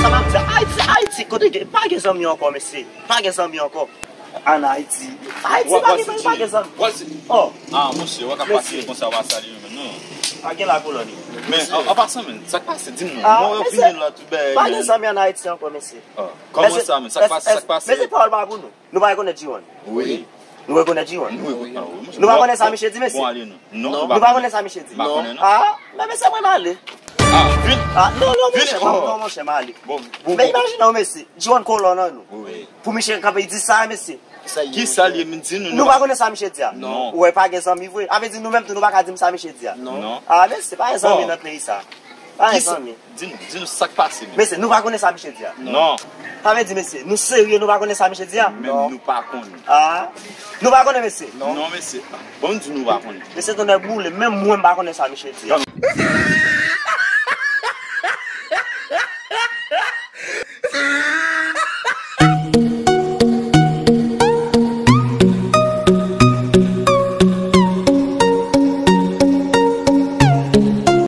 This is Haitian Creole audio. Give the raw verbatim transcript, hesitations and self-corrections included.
Ayiti, Ayiti, kote gen, pa gen zanmi ankò, mesye. Pa gen zanmi ankò. An Ayiti. Ayiti, pa gen zanmi, pa gen zanmi. Oh. Ah, monchè, w ka pase konsa, w a salye menm, non. Pa gen la koloni. Men, an pasan, men, sa k pase? Di m non. Mwen vini la, tout bagay. Pa gen zanmi an Ayiti ankò, mesye. Kòman sa, men? Sa k pase? Sa k pase? Mesye, pawòl pa pou nou. Nou pa rekonèt Jiwon. Wi. Nou rekonèt Jiwon. Nou pa konnen sa misye di, mesye. Bon, ale non. Non, nou pa konnen sa misye di. Pa konnen, non. Ah, men mesye, mwen m ale. Ah, vin. Ah, non, non, monchè, non, monchè, m ale. Bon, bon. Men imajine w, mesye, Jiwon kolon nan nou. Wi. Pou misye kanpe di sa, mesye. Ki sa l ye, m di nou? Nou pa konnen sa misye di a. Non. Ou wè, pa gen zanmi vre. A vle di nou menm tou, nou pa ka di m sa misye di a. Non. Ah, mesye, pa gen zanmi nan peyi sa. Pa gen zanmi. Di nou, di nou sa k pase menm. Mesye, nou pa konnen sa misye di a. Non. Sa vle di, mesye, nou serye, nou pa konnen sa misye di a? Menm nou pa konnen. Ah. Nou pa konnen, mesye? Non, mesye. Bon, m di nou pa konnen. Mesye, tonnè boule, menm mwen m pa konnen sa misye di a.